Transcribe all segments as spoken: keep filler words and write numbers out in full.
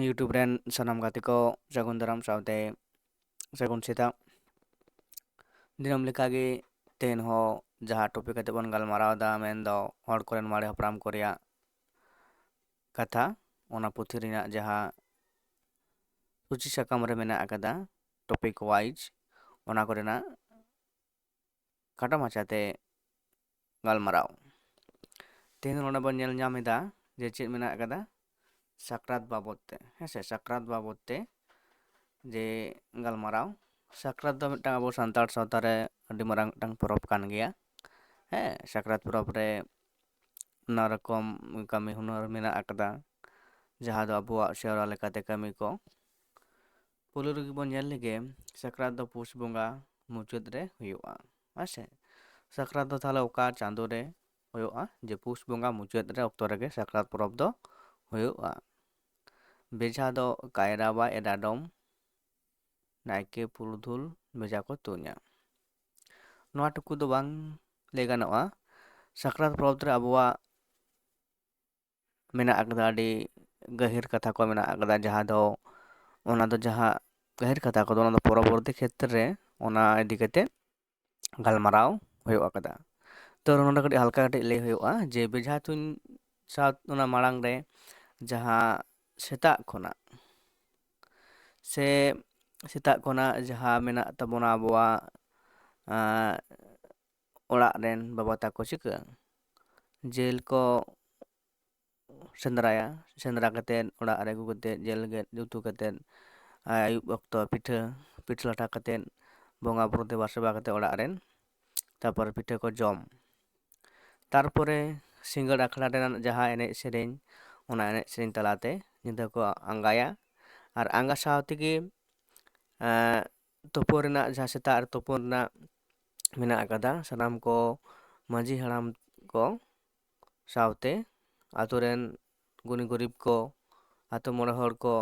YouTube ᱨᱮᱱ ᱥᱟᱱᱟᱢ ᱜᱟᱛᱮ ᱠᱚ ᱥᱟᱹᱜᱩᱱ ᱫᱟᱨᱟᱢ ᱥᱟᱶᱛᱮ ᱥᱟᱹᱜᱩᱱ ᱥᱮᱛᱟᱜ᱾ ᱫᱤᱱᱟᱹᱢ ᱞᱮᱠᱟᱜᱮ ᱛᱮᱦᱮᱧ ᱦᱚᱸ ᱡᱟᱦᱟᱸ ᱴᱚᱯᱤᱠ ᱠᱟᱛᱮ ᱵᱚᱱ ᱜᱟᱞᱢᱟᱨᱟᱣ ᱮᱫᱟ, ᱢᱮᱱᱫᱚ ᱦᱚᱲ ᱠᱚᱨᱮᱱ ᱢᱟᱨᱮ ᱦᱟᱯᱲᱟᱢ ᱠᱚ ᱨᱮᱭᱟᱜ ᱠᱟᱛᱷᱟ, ᱚᱱᱟ ᱯᱩᱛᱷᱤ ᱨᱮᱱᱟᱜ ᱡᱟᱦᱟᱸ ᱥᱩᱪᱤ ᱥᱟᱠᱟᱢ ᱨᱮ ᱢᱮᱱᱟᱜ ᱟᱠᱟᱫᱟ, ᱴᱚᱯᱤᱠ ᱣᱟᱭᱤᱡᱽ, ᱚᱱᱟ ᱠᱚᱨᱮᱱᱟᱜ ᱠᱷᱟᱴᱚ ᱢᱟᱪᱷᱟᱛᱮ ᱜᱟᱞᱢᱟᱨᱟᱣ᱾ ᱛᱮᱦᱮᱧ ᱱᱚᱰᱮ ᱵᱚᱱ ᱧᱮᱞ ᱧᱟᱢ ᱮᱫᱟ ᱡᱮ ᱪᱮᱫ ᱢᱮᱱᱟᱜ ᱟᱠᱟᱫᱟ ᱥᱟᱠᱨᱟᱛ ᱵᱟᱵᱚᱫ ᱛᱮ, ᱦᱮᱸ ᱥᱮ, ᱥᱟᱠᱨᱟᱛ ᱵᱟᱵᱚᱫ ᱛᱮ ᱡᱮ ᱜᱟᱞᱢᱟᱨᱟᱣ᱾ ᱥᱟᱠᱨᱟᱛ ᱫᱚ ᱢᱤᱫᱴᱟᱝ ᱟᱵᱚ ᱥᱟᱱᱛᱟᱲ ᱥᱟᱶᱛᱟ ᱨᱮ ᱟᱹᱰᱤ ᱢᱟᱨᱟᱝ ᱢᱤᱫᱴᱟᱝ ᱯᱚᱨᱚᱵᱽ ᱠᱟᱱ ᱜᱮᱭᱟ᱾ ᱦᱮᱸ, ᱥᱟᱠᱨᱟᱛ ᱯᱚᱨᱚᱵᱽ ᱨᱮ ᱱᱟᱱᱟ ᱨᱚᱠᱚᱢ ᱠᱟᱹᱢᱤ ᱦᱩᱱᱟᱹᱨ ᱢᱮᱱᱟᱜ ᱟᱠᱟᱫᱟ, ᱡᱟᱦᱟᱸ ᱫᱚ ᱟᱵᱚᱣᱟᱜ ᱥᱮᱨᱣᱟ ᱞᱮᱠᱟᱛᱮ ᱠᱟᱹᱢᱤ ᱠᱚ᱾ ᱯᱳᱭᱞᱳ ᱨᱮᱜᱮ ᱵᱚᱱ ᱧᱮᱞ ᱞᱮᱜᱮ, ᱥᱟᱠᱨᱟᱛ ᱫᱚ ᱯᱩᱥ ᱵᱚᱸᱜᱟ ᱢᱩᱪᱟᱹᱫ ᱨᱮ ᱦᱩᱭᱩᱜᱼᱟ, ᱦᱮᱸ ᱥᱮ? ᱥᱟᱠᱨᱟᱛ ᱫᱚ ᱛᱟᱦᱚᱞᱮ ᱚᱠᱟ ᱪᱟᱸᱫᱳ ᱨᱮ ᱦᱩᱭᱩᱜᱼᱟ? ᱡᱮ ᱯᱩᱥ ᱵᱚᱸᱜᱟ ᱢᱩᱪᱟᱹᱫ ᱨᱮ ᱚᱠᱛᱚ ᱨᱮᱜᱮ ᱥᱟᱠᱨᱟᱛ ᱯᱚᱨᱚᱵᱽ ᱫᱚ ᱦᱩᱭᱩᱜᱼᱟ᱾ ᱵᱮᱡᱷᱟ ᱫᱚ ᱠᱟᱭᱨᱟ ᱵᱟᱭ ᱮᱰᱟᱰᱚᱢ, ᱱᱟᱭᱠᱮ ᱯᱩᱨᱩᱫᱷᱩᱞ ᱵᱮᱡᱷᱟ ᱠᱚ ᱛᱩᱧᱟ᱾ ᱱᱚᱣᱟ ᱴᱩᱠᱩ ᱫᱚ ᱵᱟᱝ ᱞᱟᱹᱭ ᱜᱟᱱᱚᱜᱼᱟ, ᱥᱟᱠᱨᱟᱛ ᱯᱚᱨᱚᱵᱽ ᱨᱮ ᱟᱵᱚᱣᱟᱜ ᱢᱮᱱᱟᱜ ᱟᱠᱟᱫᱟ, ᱟᱹᱰᱤ ᱜᱟᱹᱦᱤᱨ ᱠᱟᱛᱷᱟ ᱠᱚ ᱢᱮᱱᱟᱜ ᱟᱠᱟᱫᱟ, ᱡᱟᱦᱟᱸ ᱫᱚ, ᱚᱱᱟ ᱫᱚ ᱡᱟᱦᱟᱸ ᱜᱟᱹᱦᱤᱨ ᱠᱟᱛᱷᱟ ᱠᱚᱫᱚ, ᱚᱱᱟ ᱫᱚ ᱯᱚᱨᱚᱵᱚᱨᱛᱤ ᱠᱷᱮᱛᱨᱮ ᱨᱮ ᱚᱱᱟ ᱤᱫᱤ ᱠᱟᱛᱮ ᱜᱟᱞᱢᱟᱨᱟᱣ ᱦᱩᱭᱩᱜ ᱟᱠᱟᱫᱟ᱾ ᱛᱚ, ᱱᱚᱰᱮ ᱠᱟᱹᱴᱤᱡ ᱦᱟᱞᱠᱟ ᱠᱟᱹᱴᱤᱡ ᱞᱟᱹᱭ ᱦᱩᱭᱩᱜᱼᱟ ᱡᱮ ᱵᱮᱡᱷᱟ ᱛᱩᱧ ᱥᱟᱶ ᱚᱱᱟ ᱢᱟᱲᱟᱝ ᱨᱮ ᱡᱟᱦᱟᱸ ᱥᱮᱛᱟᱜ ᱠᱷᱚᱱᱟᱜ ᱥᱮ ᱥᱮᱛᱟᱜ ᱠᱷᱚᱱᱟᱜ ᱡᱟᱦᱟᱸ ᱢᱮᱱᱟᱜ ᱛᱟᱵᱚᱱᱟ ᱟᱵᱚᱣᱟᱜ, ᱟᱸ, ᱚᱲᱟᱜ ᱨᱮᱱ ᱵᱟᱵᱟ ᱛᱟᱠᱚ ᱪᱤᱠᱟᱹ, ᱡᱤᱞ ᱠᱚ ᱥᱮᱸᱫᱽᱨᱟᱭᱟ᱾ ᱥᱮᱸᱫᱽᱨᱟ ᱠᱟᱛᱮᱫ ᱚᱲᱟᱜ ᱨᱮ ᱟᱹᱜᱩ ᱠᱟᱛᱮᱫ ᱡᱤᱞ ᱜᱮᱫ ᱩᱛᱩ ᱠᱟᱛᱮᱫ, ᱟᱹᱭᱩᱵ ᱚᱠᱛᱚ ᱯᱤᱴᱷᱟᱹ, ᱯᱤᱴᱷᱟᱹ ᱞᱟᱴᱷᱟ ᱠᱟᱛᱮᱫ ᱵᱚᱸᱜᱟ ᱵᱩᱨᱩ ᱫᱮᱵᱟ ᱥᱮᱵᱟ ᱠᱟᱛᱮᱫ ᱚᱲᱟᱜ ᱨᱮᱱ, ᱛᱟᱨᱯᱚᱨᱮ ᱯᱤᱴᱷᱟᱹ ᱠᱚ ᱡᱚᱢ᱾ ᱛᱟᱨᱯᱚᱨᱮ ᱥᱤᱸᱜᱟᱹᱲ ᱟᱠᱷᱲᱟ ᱨᱮᱱᱟᱜ ᱡᱟᱦᱟᱸ ᱮᱱᱮᱡ ᱥᱮᱨᱮᱧ, ᱚᱱᱟ ᱮᱱᱮᱡ ᱥᱮᱨᱮᱧ ᱛᱟᱞᱟᱛᱮ ᱧᱤᱫᱟᱹ ᱠᱚ ᱟᱸᱜᱟᱭᱟ᱾ ᱟᱨ ᱟᱸᱜᱟ ᱥᱟᱶ ᱛᱮᱜᱮ, ᱮᱸ, ᱛᱩᱯᱩ ᱨᱮᱱᱟᱜ, ᱡᱟᱦᱟᱸ ᱥᱮᱛᱟᱜ ᱨᱮ ᱛᱩᱯᱩ ᱨᱮᱱᱟᱜ ᱢᱮᱱᱟᱜ ᱟᱠᱟᱫᱟ, ᱥᱟᱱᱟᱢ ᱠᱚ ᱢᱟᱹᱡᱷᱤ ᱦᱟᱲᱟᱢ ᱠᱚ ᱥᱟᱶᱛᱮ ᱟᱛᱳ ᱨᱮᱱ ᱜᱩᱱᱤ ᱜᱩᱨᱤᱵ ᱠᱚ, ᱟᱛᱳ ᱢᱚᱬᱮ ᱦᱚᱲ ᱠᱚ,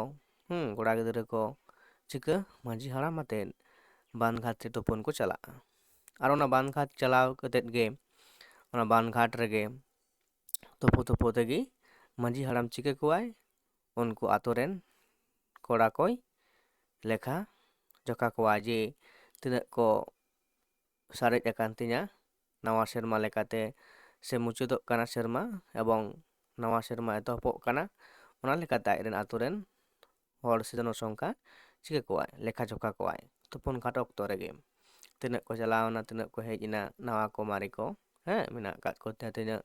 ᱦᱩᱸ, ᱠᱚᱲᱟ ᱜᱤᱫᱽᱨᱟᱹ ᱠᱚ, ᱪᱤᱠᱟᱹ ᱢᱟᱹᱡᱷᱤ ᱦᱟᱲᱟᱢ ᱟᱛᱮᱫ ᱵᱟᱸᱫᱷ ᱜᱷᱟᱴ ᱛᱮ ᱛᱩᱯᱩᱱ ᱠᱚ ᱪᱟᱞᱟᱜᱼᱟ᱾ ᱟᱨ ᱚᱱᱟ ᱵᱟᱸᱫᱷ ᱜᱷᱟᱴ ᱪᱟᱞᱟᱣ ᱠᱟᱛᱮᱫ ᱜᱮ, ᱚᱱᱟ ᱵᱟᱸᱫᱷ ᱜᱷᱟᱴ ᱨᱮᱜᱮ ᱛᱩᱯᱩ ᱛᱩᱯᱩ ᱛᱮᱜᱮ ᱢᱟᱹᱡᱷᱤ ᱦᱟᱲᱟᱢ ᱪᱤᱠᱟᱹ ᱠᱚᱣᱟᱭ? ᱩᱱᱠᱩ ᱟᱛᱳ ᱨᱮᱱ ᱠᱚᱲᱟ ᱠᱚᱭ ᱞᱮᱠᱷᱟ ᱡᱚᱠᱷᱟ ᱠᱚᱣᱟ ᱡᱮ ᱛᱤᱱᱟᱹᱜ ᱠᱚ ᱥᱟᱨᱮᱡ ᱟᱠᱟᱱ ᱛᱤᱧᱟ ᱱᱟᱣᱟ ᱥᱮᱨᱢᱟ ᱞᱮᱠᱟᱛᱮ, ᱥᱮ ᱢᱩᱪᱟᱹᱫᱚᱜ ᱠᱟᱱᱟ ᱥᱮᱨᱢᱟ ᱮᱵᱚᱝ ᱱᱟᱣᱟ ᱥᱮᱨᱢᱟ ᱮᱛᱚᱦᱚᱵᱚᱜ ᱠᱟᱱᱟ᱾ ᱚᱱᱟ ᱞᱮᱠᱟᱛᱮ ᱟᱡ ᱨᱮᱱ ᱟᱛᱳ ᱨᱮᱱ ᱦᱚᱲ ᱥᱮ ᱡᱚᱱᱚᱥᱚᱝᱠᱷᱟ ᱪᱤᱠᱟᱹ ᱠᱚᱣᱟᱭ, ᱞᱮᱠᱷᱟ ᱡᱚᱠᱷᱟ ᱠᱚᱣᱟᱭ, ᱛᱩᱯᱩᱱ ᱜᱷᱟᱴ ᱚᱠᱛᱚ ᱨᱮᱜᱮ᱾ ᱛᱤᱱᱟᱹᱜ ᱠᱚ ᱪᱟᱞᱟᱣ ᱮᱱᱟ, ᱛᱤᱱᱟᱹᱜ ᱠᱚ ᱦᱮᱡ ᱮᱱᱟ, ᱱᱟᱣᱟ ᱠᱚ ᱢᱟᱨᱮ ᱠᱚ, ᱦᱮᱸ, ᱢᱮᱱᱟᱜ ᱟᱠᱟᱫ ᱠᱚ ᱛᱤᱱᱟᱹᱜ,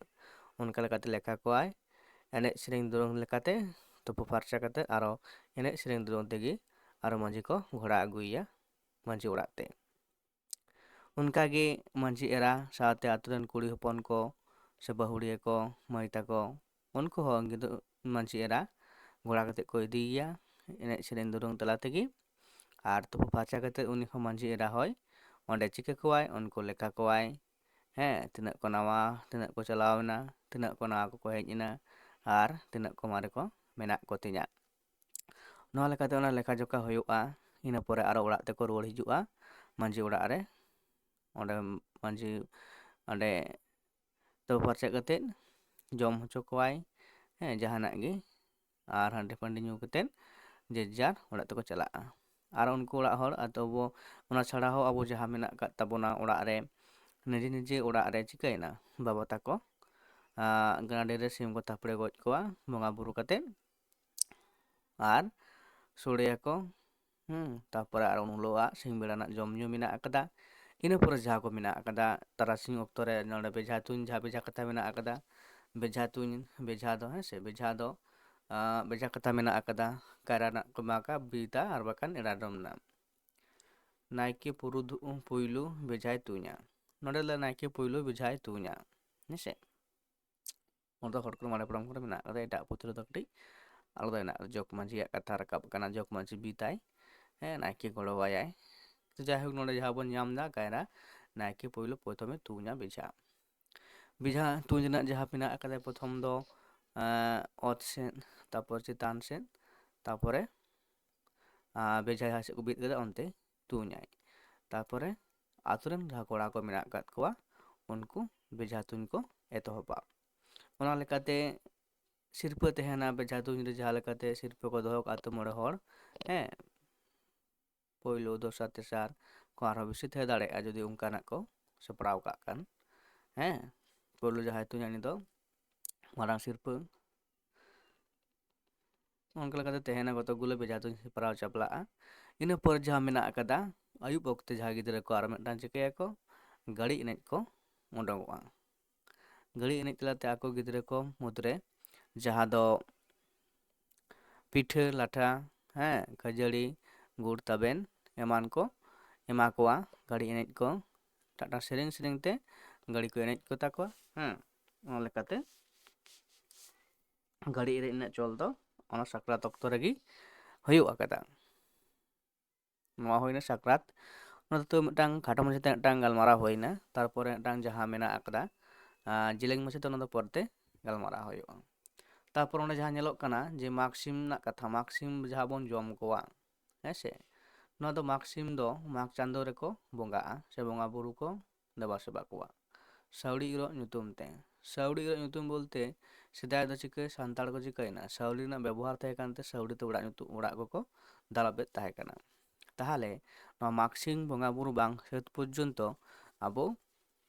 ᱚᱱᱠᱟ ᱞᱮᱠᱟᱛᱮ ᱞᱮᱠᱷᱟ ᱠᱚᱣᱟᱭ᱾ ᱮᱱᱮᱡ ᱥᱮᱨᱮᱧ ᱫᱩᱨᱩᱝ ᱞᱮᱠᱟᱛᱮ ᱛᱩᱯᱩ ᱯᱷᱟᱨᱪᱟ ᱠᱟᱛᱮ ᱟᱨᱚ ᱮᱱᱮᱡ ᱥᱮᱨᱮᱧ ᱫᱩᱨᱩᱝ ᱛᱮᱜᱮ ᱟᱨᱚ ᱢᱟᱹᱡᱷᱤ ᱠᱚ ᱜᱷᱚᱲᱟ ᱟᱹᱜᱩᱭᱮᱭᱟ ᱢᱟᱹᱡᱷᱤ ᱚᱲᱟᱜ ᱛᱮ᱾ ᱚᱱᱠᱟᱜᱮ ᱢᱟᱹᱡᱷᱤ ᱮᱨᱟ ᱥᱟᱶᱛᱮ ᱟᱛᱳ ᱨᱮᱱ ᱠᱩᱲᱤ ᱦᱚᱯᱚᱱ ᱠᱚ ᱥᱮ ᱵᱟᱹᱦᱩᱲᱤᱭᱟᱹ ᱠᱚ, ᱢᱟᱹᱭ ᱛᱟᱠᱚ, ᱩᱱᱠᱩ ᱦᱚᱸ ᱠᱤᱱᱛᱩ ᱢᱟᱹᱡᱷᱤ ᱮᱨᱟ ᱜᱷᱚᱲᱟ ᱠᱟᱛᱮ ᱠᱚ ᱤᱫᱤᱭᱮᱭᱟ ᱮᱱᱮᱡ ᱥᱮᱨᱮᱧ ᱫᱩᱨᱩᱝ ᱛᱟᱞᱟ ᱛᱮᱜᱮ᱾ ᱟᱨ ᱛᱩᱯᱩ ᱯᱷᱟᱨᱪᱟ ᱠᱟᱛᱮ ᱩᱱᱤ ᱦᱚᱸ ᱢᱟᱹᱡᱷᱤ ᱮᱨᱟ ᱦᱚᱸᱭ ᱚᱸᱰᱮ ᱪᱤᱠᱟᱹ ᱠᱚᱣᱟᱭ, ᱩᱱᱠᱩ ᱞᱮᱠᱷᱟ ᱠᱚᱣᱟᱭ᱾ ᱦᱮᱸ, ᱛᱤᱱᱟᱹᱜ ᱠᱚ ᱱᱟᱣᱟ, ᱛᱤᱱᱟᱹᱜ ᱠᱚ ᱪᱟᱞᱟᱣ ᱮᱱᱟ, ᱛᱤᱱᱟᱹᱜ ᱠᱚ ᱱᱟᱣᱟ ᱠᱚᱠᱚ ᱦᱮᱡ ᱮᱱᱟ, ᱟᱨ ᱛᱤᱱᱟᱹᱜ ᱠᱚ ᱢᱟᱨᱮ ᱠᱚ ᱢᱮᱱᱟᱜ ᱠᱚ ᱛᱤᱧᱟ᱾ ᱱᱚᱣᱟ ᱞᱮᱠᱟᱛᱮ ᱚᱱᱟ ᱞᱮᱠᱷᱟ ᱡᱚᱠᱷᱟ ᱦᱩᱭᱩᱜᱼᱟ᱾ ᱤᱱᱟᱹ ᱯᱚᱨᱮ ᱟᱨᱚ ᱚᱲᱟᱜ ᱛᱮᱠᱚ ᱨᱩᱣᱟᱹᱲ ᱦᱤᱡᱩᱜᱼᱟ ᱢᱟᱹᱡᱷᱤ ᱚᱲᱟᱜ ᱨᱮ᱾ ᱚᱸᱰᱮ ᱢᱟᱹᱡᱷᱤ ᱚᱸᱰᱮ ᱛᱩᱯᱩ ᱯᱷᱟᱨᱪᱟ ᱠᱟᱛᱮᱫ ᱡᱚᱢ ᱦᱚᱪᱚ ᱠᱚᱣᱟᱭ, ᱦᱮᱸ, ᱡᱟᱦᱟᱱᱟᱜ ᱜᱮ᱾ ᱟᱨ ᱦᱟᱺᱰᱤ ᱯᱷᱟᱺᱰᱤ ᱧᱩ ᱠᱟᱛᱮᱫ ᱡᱮ ᱡᱟᱨ ᱚᱲᱟᱜ ᱛᱮᱠᱚ ᱪᱟᱞᱟᱜᱼᱟ᱾ ᱟᱨ ᱩᱱᱠᱩ ᱚᱲᱟᱜ ᱦᱚᱲ, ᱟᱫᱚ ᱟᱵᱚ ᱚᱱᱟ ᱪᱷᱟᱲᱟ ᱦᱚᱸ ᱟᱵᱚ ᱡᱟᱦᱟᱸ ᱢᱮᱱᱟᱜ ᱟᱠᱟᱫ ᱛᱟᱵᱚᱱᱟ ᱚᱲᱟᱜ ᱨᱮ, ᱱᱤᱡᱮ ᱱᱤᱡᱮ ᱚᱲᱟᱜ ᱨᱮ ᱪᱤᱠᱟᱹᱭᱮᱱᱟ, ᱵᱟᱵᱟ ᱛᱟᱠᱚ ᱟᱸ, ᱜᱟᱹᱰᱤ ᱨᱮ ᱥᱤᱢ ᱠᱚ ᱛᱷᱟᱯᱲᱮ ᱜᱚᱡ ᱠᱚᱣᱟ ᱵᱚᱸᱜᱟ ᱵᱩᱨᱩ ᱠᱟᱛᱮᱫ᱾ ᱟᱨ ᱥᱳᱲᱮᱭᱟᱠᱚ᱾ ᱦᱩᱸ, ᱛᱟᱨᱯᱚᱨᱮ ᱟᱨ ᱩᱱ ᱦᱤᱞᱳᱜᱟᱜ ᱥᱤᱧ ᱵᱮᱲᱟ ᱨᱮᱱᱟᱜ ᱡᱚᱢ ᱧᱩ ᱢᱮᱱᱟᱜ ᱟᱠᱟᱫᱟ᱾ ᱤᱱᱟᱹ ᱯᱚᱨᱮ ᱡᱟᱦᱟᱸ ᱠᱚ ᱢᱮᱱᱟᱜ ᱟᱠᱟᱫᱟ, ᱛᱟᱨᱟᱥᱤᱧ ᱚᱠᱛᱚ ᱨᱮ ᱱᱚᱰᱮ ᱵᱮᱡᱷᱟ ᱛᱩᱧ, ᱡᱟᱦᱟᱸ ᱵᱮᱡᱷᱟ ᱠᱟᱛᱷᱟ ᱢᱮᱱᱟᱜ ᱟᱠᱟᱫᱟ, ᱵᱮᱡᱷᱟ ᱛᱩᱧ, ᱵᱮᱡᱷᱟ ᱫᱚ, ᱦᱮᱸ ᱥᱮ, ᱵᱮᱡᱷᱟ ᱫᱚ, ᱟᱸ, ᱵᱮᱡᱷᱟ ᱠᱟᱛᱷᱟ ᱢᱮᱱᱟᱜ ᱟᱠᱟᱫᱟ, ᱠᱟᱭᱨᱟ ᱨᱮᱱᱟᱜ ᱠᱚ ᱮᱢᱟ ᱠᱚᱣᱟ, ᱵᱤᱫᱟ ᱟᱨ ᱵᱟᱠᱷᱟᱱ ᱮᱨᱟ ᱰᱚᱢ ᱨᱮᱱᱟᱜ᱾ ᱱᱟᱭᱠᱮ ᱯᱩᱨᱩᱫᱷᱩ-, ᱯᱩᱭᱞᱩ ᱵᱮᱡᱷᱟᱭ ᱛᱩᱧᱟ᱾ ᱱᱚᱰᱮ ᱞᱮ ᱱᱟᱭᱠᱮ ᱯᱩᱭᱞᱩ ᱵᱮᱡᱷᱟᱭ ᱛᱩᱧᱟ, ᱦᱮᱸ ᱥᱮ᱾ ᱚᱱᱟ ᱫᱚ ᱦᱚᱲ ᱠᱚ ᱢᱟᱨᱮ ᱯᱟᱲᱟᱢ ᱠᱚᱨᱮ ᱢᱮᱱᱟᱜ ᱟᱠᱟᱫᱟ, ᱮᱴᱟᱜ ᱯᱩᱛᱷᱤ ᱨᱮᱫᱚ ᱠᱟᱹᱴᱤᱡ ᱟᱞᱟᱫᱟ ᱢᱮᱱᱟᱜ ᱟᱠᱟᱫᱟ᱾ ᱡᱚᱜᱽ ᱢᱟᱹᱡᱷᱤᱭᱟᱜ ᱠᱟᱛᱷᱟ ᱨᱟᱠᱟᱵ ᱠᱟᱱᱟ, ᱡᱚᱜᱽ ᱢᱟᱹᱡᱷᱤ ᱵᱤᱫᱟᱭ, ᱦᱮᱸ, ᱱᱟᱭᱠᱮ ᱜᱚᱲᱚᱣᱟᱭᱟᱭ᱾ ᱛᱚ, ᱡᱟᱭᱦᱳᱠ, ᱱᱚᱰᱮ ᱡᱟᱦᱟᱸ ᱵᱚᱱ ᱧᱟᱢ ᱮᱫᱟ, ᱠᱟᱭᱨᱟ ᱱᱟᱭᱠᱮ ᱯᱳᱭᱞᱳ ᱯᱨᱚᱛᱷᱚᱢᱮ ᱛᱩᱧᱟ ᱵᱮᱡᱷᱟ᱾ ᱵᱮᱡᱷᱟ ᱛᱩᱧ ᱨᱮᱱᱟᱜ ᱡᱟᱦᱟᱸ ᱢᱮᱱᱟᱜ ᱟᱠᱟᱫᱟ, ᱯᱨᱚᱛᱷᱚᱢ ᱫᱚ, ᱮᱸ, ᱚᱛ ᱥᱮᱫ, ᱛᱟᱨᱯᱚᱨ ᱪᱮᱛᱟᱱ ᱥᱮᱫ, ᱛᱟᱨᱯᱚᱨᱮ, ᱟᱸ, ᱵᱮᱡᱷᱟ ᱡᱟᱦᱟᱸ ᱥᱮᱫ ᱠᱚ ᱵᱤᱫ ᱠᱟᱫᱟ, ᱚᱱᱛᱮ ᱛᱩᱧᱟᱭ᱾ ᱛᱟᱨᱯᱚᱨᱮ ᱟᱛᱳ ᱨᱮᱱ ᱡᱟᱦᱟᱸ ᱠᱚᱲᱟ ᱠᱚ ᱢᱮᱱᱟᱜ ᱟᱠᱟᱫ ᱠᱚᱣᱟ, ᱩᱱᱠᱩ ᱵᱮᱡᱷᱟ ᱛᱩᱧ ᱠᱚ ᱮᱛᱚᱦᱚᱵᱟ᱾ ᱚᱱᱟ ᱞᱮᱠᱟᱛᱮ ᱥᱤᱨᱯᱟᱹ ᱛᱟᱦᱮᱱᱟ ᱵᱮᱡᱷᱟ ᱛᱩᱧ ᱨᱮ, ᱡᱟᱦᱟᱸ ᱞᱮᱠᱟᱛᱮ ᱥᱤᱨᱯᱟᱹ ᱠᱚ ᱫᱚᱦᱚ ᱠᱟᱜᱼᱟ ᱟᱹᱛᱩ ᱢᱚᱬᱮ ᱦᱚᱲ, ᱦᱮᱸ, ᱯᱳᱭᱞᱳ, ᱫᱚᱥᱟᱨ, ᱛᱮᱥᱟᱨ ᱠᱚ ᱟᱨᱦᱚᱸ ᱵᱮᱥᱤ ᱛᱟᱦᱮᱸ ᱫᱟᱲᱮᱭᱟᱜᱼᱟ ᱡᱩᱫᱤ ᱚᱱᱠᱟᱱᱟᱜ ᱠᱚ ᱥᱟᱯᱲᱟᱣ ᱠᱟᱜ ᱠᱷᱟᱱ᱾ ᱦᱮᱸ, ᱯᱳᱭᱞᱳ ᱡᱟᱦᱟᱸᱭ ᱛᱩᱧᱟ ᱩᱱᱤ ᱫᱚ ᱢᱟᱨᱟᱝ ᱥᱤᱨᱯᱟᱹ᱾ ᱚᱱᱠᱟ ᱞᱮᱠᱟᱛᱮ ᱛᱟᱦᱮᱱᱟ ᱠᱚᱛᱚᱠ ᱜᱩᱞᱳ ᱵᱮᱡᱷᱟ ᱛᱩᱧ ᱦᱮᱯᱨᱟᱣ ᱪᱟᱯᱞᱟᱜᱼᱟ᱾ ᱤᱱᱟᱹ ᱯᱚᱨ ᱡᱟᱦᱟᱸ ᱢᱮᱱᱟᱜ ᱟᱠᱟᱫᱟ, ᱟᱹᱭᱩᱵ ᱚᱠᱛᱮ ᱡᱟᱦᱟᱸ ᱜᱤᱫᱽᱨᱟᱹ ᱠᱚ ᱟᱨ ᱢᱤᱫᱴᱟᱝ ᱪᱤᱠᱟᱹᱭᱟᱠᱚ, ᱜᱟᱹᱲᱤ ᱮᱱᱮᱡ ᱠᱚ ᱩᱰᱩᱠᱚᱜᱼᱟ᱾ ᱜᱟᱹᱲᱤ ᱮᱱᱮᱡ ᱛᱟᱞᱟᱛᱮ ᱟᱠᱚ ᱜᱤᱫᱽᱨᱟᱹ ᱠᱚ ᱢᱩᱫᱽᱨᱮ ᱡᱟᱦᱟᱸ ᱫᱚ ᱯᱤᱴᱷᱟᱹ ᱞᱟᱴᱷᱟ, ᱦᱮᱸ, ᱠᱷᱟᱹᱡᱟᱹᱲᱤ, ᱜᱩᱲ ᱛᱟᱵᱮᱱ ᱮᱢᱟᱱ ᱠᱚ ᱮᱢᱟ ᱠᱚᱣᱟ᱾ ᱜᱟᱹᱲᱤ ᱮᱱᱮᱡ ᱠᱚ ᱢᱤᱫᱴᱟᱝ ᱥᱮᱨᱮᱧ ᱥᱮᱨᱮᱧ ᱛᱮ ᱜᱟᱹᱲᱤ ᱠᱚ ᱮᱱᱮᱡ ᱠᱚ ᱛᱟᱠᱚᱣᱟ᱾ ᱦᱮᱸ, ᱚᱱᱟ ᱞᱮᱠᱟᱛᱮ ᱜᱟᱹᱲᱤ ᱮᱱᱮᱡ ᱨᱮᱱᱟᱜ ᱪᱚᱞ ᱫᱚ ᱚᱱᱟ ᱥᱟᱠᱨᱟᱛ ᱚᱠᱛᱚ ᱨᱮᱜᱮ ᱦᱩᱭᱩᱜ ᱟᱠᱟᱫᱟ᱾ ᱱᱚᱣᱟ ᱦᱩᱭᱱᱟ ᱥᱟᱠᱨᱟᱛ᱾ ᱚᱱᱟ ᱫᱚ ᱢᱤᱫᱴᱟᱝ ᱠᱷᱟᱴᱚ ᱢᱟᱪᱷᱟᱛᱮ ᱢᱤᱫᱴᱟᱝ ᱜᱟᱞᱢᱟᱨᱟᱣ ᱦᱩᱭᱱᱟ᱾ ᱛᱟᱨᱯᱚᱨᱮ ᱢᱤᱫᱴᱟᱝ ᱡᱟᱦᱟᱸ ᱢᱮᱱᱟᱜ ᱟᱠᱟᱫᱟ, ᱟᱸ, ᱡᱮᱞᱮᱧ ᱢᱟᱪᱷᱟᱛᱮ ᱚᱱᱟ ᱫᱚ ᱯᱚᱨᱮᱛᱮ ᱜᱟᱞᱢᱟᱨᱟᱣ ᱦᱩᱭᱩᱜᱼᱟ᱾ ᱛᱟᱨᱯᱚᱨ ᱚᱸᱰᱮ ᱡᱟᱦᱟᱸ ᱧᱮᱞᱚᱜ ᱠᱟᱱᱟ ᱡᱮ ᱢᱟᱜᱽ ᱥᱤᱢ ᱨᱮᱱᱟᱜ ᱠᱟᱛᱷᱟ, ᱢᱟᱜᱽ ᱥᱤᱢ ᱡᱟᱦᱟᱸ ᱵᱚᱱ ᱡᱚᱢ ᱠᱚᱣᱟ, ᱦᱮᱸ ᱥᱮ, ᱱᱚᱣᱟ ᱫᱚ ᱢᱟᱜᱽ ᱥᱤᱢ ᱫᱚ ᱢᱟᱜᱽ ᱪᱟᱸᱫᱳ ᱨᱮᱠᱚ ᱵᱚᱸᱜᱟᱜᱼᱟ ᱥᱮ ᱵᱚᱸᱜᱟ ᱵᱩᱨᱩ ᱠᱚ ᱫᱮᱵᱟ ᱥᱮᱵᱟ ᱠᱚᱣᱟ ᱥᱟᱹᱣᱲᱤ ᱤᱨᱚᱜ ᱧᱩᱛᱩᱢ ᱛᱮ᱾ ᱥᱟᱹᱣᱲᱤ ᱤᱨᱚᱜ ᱧᱩᱛᱩᱢ ᱵᱚᱞᱛᱮ ᱥᱮᱫᱟᱭ ᱫᱚ ᱪᱤᱠᱟᱹ ᱥᱟᱱᱛᱟᱲ ᱠᱚ ᱪᱤᱠᱟᱹᱭᱮᱱᱟ, ᱥᱟᱹᱣᱲᱤ ᱨᱮᱱᱟᱜ ᱵᱮᱵᱚᱦᱟᱨ ᱛᱟᱦᱮᱸ ᱠᱟᱱᱛᱮ ᱥᱟᱹᱣᱲᱤ ᱛᱮ ᱚᱲᱟᱜ ᱧᱩᱛᱩᱢ, ᱚᱲᱟᱜ ᱠᱚᱠᱚ ᱫᱟᱞᱚᱵᱮᱫ ᱛᱟᱦᱮᱸ ᱠᱟᱱᱟ᱾ ᱛᱟᱦᱚᱞᱮ ᱱᱚᱣᱟ ᱢᱟᱜᱽ ᱥᱤᱢ ᱵᱚᱸᱜᱟ ᱵᱩᱨᱩ ᱵᱟᱝ ᱥᱟᱹᱛ ᱯᱚᱨᱡᱚᱱᱛᱚ ᱟᱵᱚ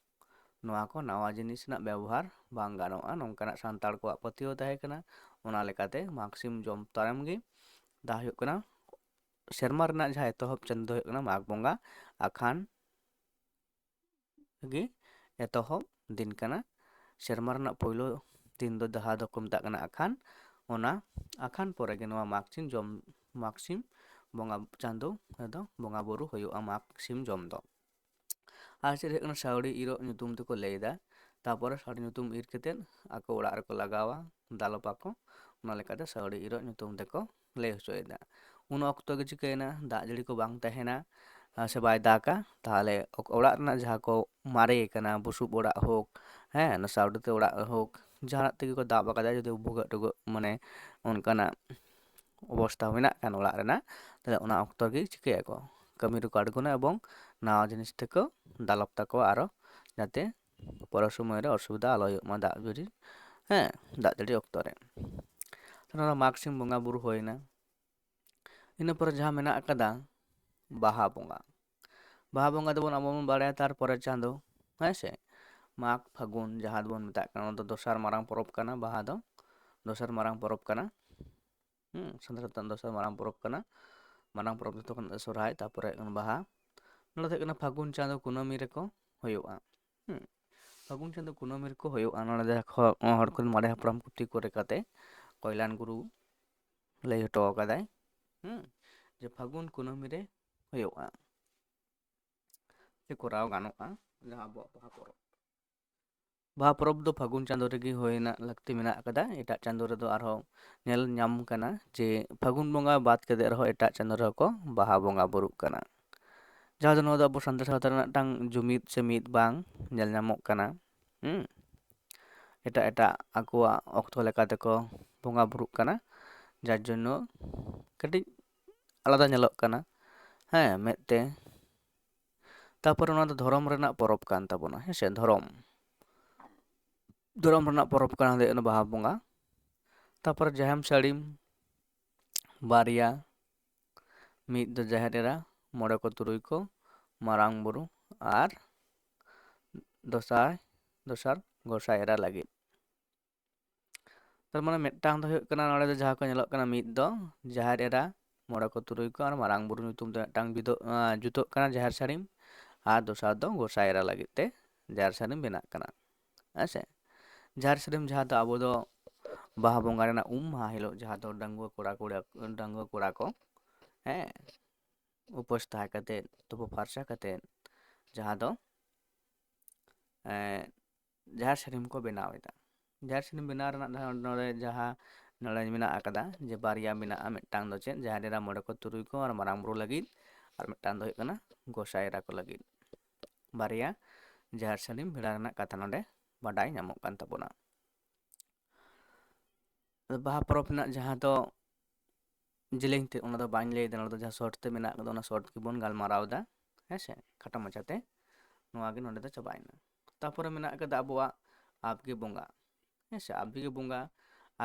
ᱱᱚᱣᱟ ᱠᱚ ᱱᱟᱣᱟ ᱡᱤᱱᱤᱥ ᱨᱮᱱᱟᱜ ᱵᱮᱵᱚᱦᱟᱨ ᱵᱟᱝ ᱜᱟᱱᱚᱜᱼᱟ, ᱱᱚᱝᱠᱟᱱᱟᱜ ᱥᱟᱱᱛᱟᱲ ᱠᱚᱣᱟᱜ ᱯᱟᱹᱛᱭᱟᱹᱣ ᱛᱟᱦᱮᱸ ᱠᱟᱱᱟ᱾ ᱚᱱᱟ ᱞᱮᱠᱟᱛᱮ ᱢᱟᱜᱽ ᱥᱤᱢ ᱡᱚᱢ ᱛᱟᱭᱚᱢ ᱜᱮ ᱫᱟ ᱦᱩᱭᱩᱜ ᱠᱟᱱᱟ ᱥᱮᱨᱢᱟ ᱨᱮᱱᱟᱜ ᱡᱟᱦᱟᱸ ᱮᱛᱚᱦᱚᱵ ᱪᱟᱸᱫᱳ ᱫᱚ ᱦᱩᱭᱩᱜ ᱠᱟᱱᱟ ᱢᱟᱜᱽ ᱵᱚᱸᱜᱟ, ᱟᱠᱷᱟᱱ ᱜᱮ ᱮᱛᱚᱦᱚᱵ ᱫᱤᱱ ᱠᱟᱱᱟ᱾ ᱥᱮᱨᱢᱟ ᱨᱮᱱᱟᱜ ᱯᱳᱭᱞᱳ ᱫᱤᱱ ᱫᱚ ᱡᱟᱦᱟᱸ ᱫᱚᱠᱚ ᱢᱮᱛᱟᱜ ᱠᱟᱱᱟ ᱟᱠᱷᱟᱱ, ᱚᱱᱟ ᱟᱠᱷᱟᱱ ᱯᱚᱨᱮ ᱜᱮ ᱱᱚᱣᱟ ᱢᱟᱜᱽ ᱥᱤᱢ ᱡᱚᱢ, ᱢᱟᱜᱽ ᱥᱤᱢ ᱵᱚᱸᱜᱟ ᱪᱟᱸᱫᱳ ᱨᱮᱫᱚ ᱵᱚᱸᱜᱟ ᱵᱩᱨᱩ ᱦᱩᱭᱩᱜᱼᱟ ᱢᱟᱜᱽ ᱥᱤᱢ ᱡᱚᱢ ᱫᱚ᱾ ᱟᱨ ᱪᱮᱫ ᱦᱩᱭᱩᱜ ᱠᱟᱱᱟ, ᱥᱟᱹᱣᱲᱤ ᱤᱨᱚᱜ ᱧᱩᱛᱩᱢ ᱛᱮᱠᱚ ᱞᱟᱹᱭᱫᱟ᱾ ᱛᱟᱨᱯᱚᱨᱮ ᱥᱟᱹᱣᱲᱤ ᱧᱩᱛᱩᱢ ᱤᱨ ᱠᱟᱛᱮᱫ ᱟᱠᱚ ᱚᱲᱟᱜ ᱨᱮᱠᱚ ᱞᱟᱜᱟᱣᱟ, ᱫᱟᱞᱚᱵ ᱟᱠᱚ᱾ ᱚᱱᱟ ᱞᱮᱠᱟᱛᱮ ᱥᱟᱹᱣᱲᱤ ᱤᱨᱚᱜ ᱧᱩᱛᱩᱢ ᱛᱮᱠᱚ ᱞᱟᱹᱭ ᱦᱚᱪᱚᱭᱮᱫᱟ᱾ ᱩᱱ ᱚᱠᱛᱚ ᱜᱮ ᱪᱤᱠᱟᱹᱭᱮᱱᱟ, ᱫᱟᱜ ᱡᱟᱹᱲᱤ ᱠᱚ ᱵᱟᱝ ᱛᱟᱦᱮᱱᱟ, ᱟᱨ ᱥᱮ ᱵᱟᱭ ᱫᱟᱜᱟ, ᱛᱟᱦᱚᱞᱮ ᱚᱠ-, ᱚᱲᱟᱜ ᱨᱮᱱᱟᱜ ᱡᱟᱦᱟᱸ ᱠᱚ ᱢᱟᱨᱮ ᱟᱠᱟᱱᱟ, ᱵᱩᱥᱩᱵ ᱚᱲᱟᱜ ᱦᱳᱠ, ᱦᱮᱸ, ᱚᱱᱟ ᱥᱟᱹᱣᱲᱤ ᱛᱮ ᱚᱲᱟᱜ ᱦᱳᱠ, ᱡᱟᱦᱟᱱᱟᱜ ᱛᱮᱜᱮ ᱠᱚ ᱫᱟᱵ ᱟᱠᱟᱫᱟ, ᱡᱩᱫᱤ ᱵᱷᱩᱜᱟᱹᱜ ᱴᱩᱜᱟᱹᱜ, ᱢᱟᱱᱮ ᱚᱱᱠᱟᱱᱟᱜ ᱚᱵᱚᱥᱛᱟ ᱢᱮᱱᱟᱜ ᱠᱷᱟᱱ ᱚᱲᱟᱜ ᱨᱮᱱᱟᱜ, ᱛᱟᱦᱚᱞᱮ ᱚᱱᱟ ᱚᱠᱛᱚ ᱜᱮ ᱪᱤᱠᱟᱹᱭᱟᱠᱚ, ᱠᱟᱹᱢᱤ ᱨᱮᱠᱚ ᱟᱬᱜᱚᱱᱟ ᱮᱵᱚᱝ ᱱᱟᱣᱟ ᱡᱤᱱᱤᱥ ᱛᱮᱠᱚ ᱫᱟᱞᱚᱵ ᱛᱟᱠᱚᱣᱟ, ᱟᱨᱚ ᱡᱟᱛᱮ ᱯᱚᱨᱮ ᱥᱚᱢᱚᱭ ᱨᱮ ᱚᱥᱩᱵᱤᱫᱷᱟ ᱟᱞᱚ ᱦᱩᱭᱩᱜ ᱢᱟ, ᱫᱟᱜ ᱡᱟᱹᱲᱤ ᱦᱮᱸ, ᱫᱟᱜ ᱡᱟᱹᱲᱤ ᱚᱠᱛᱚ ᱨᱮ᱾ ᱛᱟᱦᱞᱮ ᱚᱱᱟ ᱢᱟᱜᱽ ᱥᱤᱢ ᱵᱚᱸᱜᱟ ᱵᱩᱨᱩ ᱦᱩᱭᱱᱟ᱾ ᱤᱱᱟᱹ ᱯᱚᱨᱮ ᱡᱟᱦᱟᱸ ᱢᱮᱱᱟᱜ ᱟᱠᱟᱫᱟ ᱵᱟᱦᱟ ᱵᱚᱸᱜᱟ᱾ ᱵᱟᱦᱟ ᱵᱚᱸᱜᱟ ᱫᱚᱵᱚᱱ, ᱟᱵᱚ ᱵᱚᱱ ᱵᱟᱲᱟᱭᱟ ᱛᱟᱨᱯᱚᱨᱮ ᱪᱟᱸᱫᱚ, ᱦᱮᱸ ᱥᱮ? ᱢᱟᱜᱽ ᱯᱷᱟᱹᱜᱩᱱ ᱡᱟᱦᱟᱸ ᱫᱚᱵᱚᱱ ᱢᱮᱛᱟᱜ ᱠᱟᱱᱟ, ᱚᱱᱟ ᱫᱚ ᱫᱚᱥᱟᱨ ᱢᱟᱨᱟᱝ ᱯᱚᱨᱚᱵᱽ ᱠᱟᱱᱟ᱾ ᱵᱟᱦᱟ ᱫᱚ ᱫᱚᱥᱟᱨ ᱢᱟᱨᱟᱝ ᱯᱚᱨᱚᱵᱽ ᱠᱟᱱᱟ᱾ ᱦᱩᱸ, ᱥᱟᱱᱛᱟᱲ ᱛᱮ ᱫᱚᱥᱟᱨ ᱢᱟᱨᱟᱝ ᱯᱚᱨᱚᱵᱽ ᱠᱟᱱᱟ᱾ ᱢᱟᱨᱟᱝ ᱯᱚᱨᱚᱵᱽ ᱡᱚᱛᱚ ᱠᱷᱚᱱ ᱥᱚᱨᱦᱟᱭ, ᱛᱟᱨᱯᱚᱨᱮ ᱦᱩᱭᱩᱜ ᱠᱟᱱᱟ ᱵᱟᱦᱟ᱾ ᱱᱚᱰᱮ ᱫᱚ ᱦᱩᱭᱩᱜ ᱠᱟᱱᱟ ᱯᱷᱟᱹᱜᱩᱱ ᱪᱟᱸᱫᱚ ᱠᱩᱱᱟᱹᱢᱤ ᱨᱮᱠᱚ ᱦᱩᱭᱩᱜᱼᱟ᱾ ᱦᱩᱸ, ᱯᱷᱟᱹᱜᱩᱱ ᱪᱟᱸᱫᱚ ᱠᱩᱱᱟᱹᱢᱤ ᱨᱮᱠᱚ ᱦᱩᱭᱩᱜᱼᱟ᱾ ᱱᱚᱰᱮ ᱫᱚ ᱦᱚ-, ᱦᱚᱲ ᱠᱚ ᱢᱟᱨᱮ ᱦᱟᱯᱲᱟᱢ ᱠᱚ ᱛᱤ ᱠᱚᱨᱮ ᱠᱟᱛᱮ ᱠᱚᱭᱞᱟᱱ ᱜᱩᱨᱩ ᱞᱟᱹᱭ ᱦᱚᱴᱚ ᱟᱠᱟᱫᱟᱭ, ᱦᱩᱸ, ᱡᱮ ᱯᱷᱟᱹᱜᱩᱱ ᱠᱩᱱᱟᱹᱢᱤ ᱨᱮ ᱦᱩᱭᱩᱜᱼᱟ, ᱥᱮ ᱠᱚᱨᱟᱣ ᱜᱟᱱᱚᱜᱼᱟ, ᱡᱟᱦᱟᱸ ᱟᱵᱚᱣᱟᱜ ᱵᱟᱦᱟ ᱯᱚᱨᱚᱵᱽ᱾ ᱵᱟᱦᱟ ᱯᱚᱨᱚᱵᱽ ᱫᱚ ᱯᱷᱟᱹᱜᱩᱱ ᱪᱟᱸᱫᱳ ᱨᱮᱜᱮ ᱦᱩᱭ ᱨᱮᱱᱟᱜ ᱞᱟᱹᱠᱛᱤ ᱢᱮᱱᱟᱜ ᱟᱠᱟᱫᱟ᱾ ᱮᱴᱟᱜ ᱪᱟᱸᱫᱳ ᱨᱮᱫᱚ ᱟᱨᱦᱚᱸ ᱧᱮᱞ ᱧᱟᱢ ᱠᱟᱱᱟ ᱡᱮ ᱯᱷᱟᱹᱜᱩᱱ ᱵᱚᱸᱜᱟ ᱵᱟᱫ ᱠᱟᱛᱮ ᱨᱮᱦᱚᱸ ᱮᱴᱟᱜ ᱪᱟᱸᱫᱳ ᱨᱮᱦᱚᱸ ᱠᱚ ᱵᱟᱦᱟ ᱵᱚᱸᱜᱟ ᱵᱩᱨᱩᱜ ᱠᱟᱱᱟ᱾ ᱡᱟᱦᱟᱸ ᱫᱚ ᱱᱚᱣᱟ ᱫᱚ ᱟᱵᱚ ᱥᱟᱱᱛᱟᱲ ᱥᱟᱶᱛᱟ ᱨᱮᱱᱟᱜ ᱢᱤᱫᱴᱟᱝ ᱡᱩᱢᱤᱫ ᱥᱮ ᱢᱤᱫ ᱵᱟᱝ ᱧᱮᱞ ᱧᱟᱢᱚᱜ ᱠᱟᱱᱟ᱾ ᱦᱩᱸ, ᱮᱴᱟᱜ ᱮᱴᱟᱜ ᱟᱠᱚᱣᱟᱜ ᱚᱠᱛᱚ ᱞᱮᱠᱟ ᱛᱮᱠᱚ ᱵᱚᱸᱜᱟ ᱵᱩᱨᱩᱜ ᱠᱟᱱᱟ, ᱡᱟᱨ ᱡᱚᱱᱱᱚ ᱠᱟᱹᱴᱤᱡ ᱟᱞᱟᱫᱟ ᱧᱮᱞᱚᱜ ᱠᱟᱱᱟ, ᱦᱮᱸ, ᱢᱮᱫ ᱛᱮ᱾ ᱛᱟᱯᱚᱨᱮ ᱱᱚᱣᱟ ᱫᱚ ᱫᱷᱚᱨᱚᱢ ᱨᱮᱱᱟᱜ ᱯᱚᱨᱚᱵᱽ ᱠᱟᱱ ᱛᱟᱵᱚᱱᱟ, ᱦᱮᱸ ᱥᱮ? ᱫᱷᱚᱨᱚᱢ, ᱫᱷᱚᱨᱚᱢ ᱨᱮᱱᱟᱜ ᱯᱚᱨᱚᱵᱽ ᱠᱟᱱᱟ ᱦᱩᱭᱩᱜ ᱠᱟᱱᱟ ᱵᱟᱦᱟ ᱵᱚᱸᱜᱟ᱾ ᱛᱟᱯᱚᱨᱮ ᱡᱟᱦᱮᱨ ᱥᱟᱹᱲᱤᱢ ᱵᱟᱨᱭᱟ, ᱢᱤᱫ ᱫᱚ ᱡᱟᱦᱮᱨ ᱮᱨᱟ, ᱢᱚᱬᱮ ᱠᱚ ᱛᱩᱨᱩᱭ ᱠᱚ, ᱢᱟᱨᱟᱝ ᱵᱩᱨᱩ ᱟᱨ ᱫᱚᱥᱟᱨ, ᱫᱚᱥᱟᱨ ᱜᱚᱸᱥᱟᱭ ᱮᱨᱟ ᱞᱟᱹᱜᱤᱫ᱾ ᱛᱟᱨ ᱢᱟᱱᱮ ᱢᱤᱫᱴᱟᱝ ᱫᱚ ᱦᱩᱭᱩᱜ ᱠᱟᱱᱟ, ᱱᱚᱰᱮ ᱫᱚ ᱡᱟᱦᱟᱸ ᱠᱚ ᱧᱮᱞᱚᱜ ᱠᱟᱱᱟ, ᱢᱤᱫ ᱫᱚ ᱡᱟᱦᱮᱨ ᱮᱨᱟ, ᱢᱚᱬᱮ ᱠᱚ ᱛᱩᱨᱩᱭ ᱠᱚ ᱟᱨ ᱢᱟᱨᱟᱝ ᱵᱩᱨᱩ ᱧᱩᱛᱩᱢ ᱛᱮ ᱢᱤᱫᱴᱟᱝ ᱵᱤᱫᱚ-, ᱟᱸ, ᱡᱩᱛᱚᱜ ᱠᱟᱱᱟ ᱡᱟᱦᱮᱨ ᱥᱟᱹᱲᱤᱢ, ᱟᱨ ᱫᱚᱥᱟᱨ ᱫᱚ ᱜᱚᱸᱥᱟᱭ ᱮᱨᱟ ᱞᱟᱹᱜᱤᱫ ᱛᱮ ᱡᱟᱦᱮᱨ ᱥᱟᱹᱲᱤᱢ ᱵᱮᱱᱟᱜ ᱠᱟᱱᱟ, ᱦᱮᱸ ᱥᱮ? ᱡᱟᱦᱮᱨ ᱥᱟᱹᱲᱤᱢ ᱡᱟᱦᱟᱸ ᱫᱚ ᱟᱵᱚ ᱫᱚ ᱵᱟᱦᱟ ᱵᱚᱸᱜᱟ ᱨᱮᱱᱟᱜ ᱩᱢ ᱢᱟᱦᱟ ᱦᱤᱞᱳᱜ, ᱡᱟᱦᱟᱸ ᱫᱚ ᱰᱟᱺᱜᱩᱣᱟᱹ ᱠᱚᱲᱟ ᱠᱩᱲᱤ, ᱰᱟᱺᱜᱩᱣᱟᱹ ᱠᱚᱲᱟ ᱠᱚ, ᱦᱮᱸ, ᱩᱯᱟᱹᱥ ᱛᱟᱦᱮᱸ ᱠᱟᱛᱮᱫ, ᱛᱩᱯᱩ ᱯᱷᱟᱨᱪᱟ ᱠᱟᱛᱮᱫ, ᱡᱟᱦᱟᱸ ᱫᱚ, ᱮᱸ, ᱡᱟᱦᱮᱨ ᱥᱟᱹᱲᱤᱢ ᱠᱚ ᱵᱮᱱᱟᱣ ᱮᱫᱟ᱾ ᱡᱟᱦᱮᱨ ᱥᱟᱹᱲᱤᱢ ᱵᱮᱱᱟᱣ ᱨᱮᱱᱟᱜ ᱫᱷᱟᱨᱟ ᱱᱚᱰᱮ ᱡᱟᱦᱟᱸ ᱱᱚᱰᱮ ᱢᱮᱱᱟᱜ ᱟᱠᱟᱫᱟ, ᱡᱮ ᱵᱟᱨᱭᱟ ᱢᱮᱱᱟᱜᱼᱟ, ᱢᱤᱫᱴᱟᱝ ᱫᱚ ᱪᱮᱫ, ᱡᱟᱦᱮᱨ ᱮᱨᱟ ᱢᱚᱬᱮ ᱠᱚ ᱛᱩᱨᱩᱭ ᱠᱚ ᱟᱨ ᱢᱟᱨᱟᱝ ᱵᱩᱨᱩ ᱞᱟᱹᱜᱤᱫ, ᱟᱨ ᱢᱤᱫᱴᱟᱝ ᱫᱚ ᱦᱩᱭᱩᱜ ᱠᱟᱱᱟ ᱜᱚᱸᱥᱟᱭ ᱮᱨᱟ ᱠᱚ ᱞᱟᱹᱜᱤᱫ᱾ ᱵᱟᱨᱭᱟ ᱡᱟᱦᱮᱨ ᱥᱟᱹᱲᱤᱢ ᱵᱮᱱᱟᱣ ᱨᱮᱱᱟᱜ ᱠᱟᱛᱷᱟ ᱱᱚᱰᱮ ᱵᱟᱰᱟᱭ ᱧᱟᱢᱚᱜ ᱠᱟᱱ ᱛᱟᱵᱚᱱᱟ᱾ ᱵᱟᱦᱟ ᱯᱚᱨᱚᱵᱽ ᱨᱮᱱᱟᱜ ᱡᱟᱦᱟᱸ ᱫᱚ ᱡᱮᱞᱮᱧ ᱛᱮ, ᱚᱱᱟ ᱫᱚ ᱵᱟᱹᱧ ᱞᱟᱹᱭ ᱮᱫᱟ, ᱱᱚᱰᱮ ᱫᱚ ᱡᱟᱦᱟᱸ short ᱛᱮ ᱢᱮᱱᱟᱜ ᱟᱠᱟᱫᱟ, ᱚᱱᱟ short ᱜᱮᱵᱚᱱ ᱜᱟᱞᱢᱟᱨᱟᱣ ᱮᱫᱟ, ᱦᱮᱸ ᱥᱮ, ᱠᱷᱟᱴᱚ ᱢᱟᱪᱷᱟᱛᱮ᱾ ᱱᱚᱣᱟ ᱜᱮ ᱱᱚᱰᱮ ᱫᱚ ᱪᱟᱵᱟᱭᱮᱱᱟ᱾ ᱛᱟᱯᱚᱨᱮ ᱢᱮᱱᱟᱜ ᱟᱠᱟᱫᱟ ᱟᱵᱚᱣᱟᱜ ᱟᱵᱜᱮ ᱵᱚᱸᱜᱟ᱾ ᱦᱮᱸ ᱥᱮ, ᱟᱵᱜᱮ ᱵᱚᱸᱜᱟ,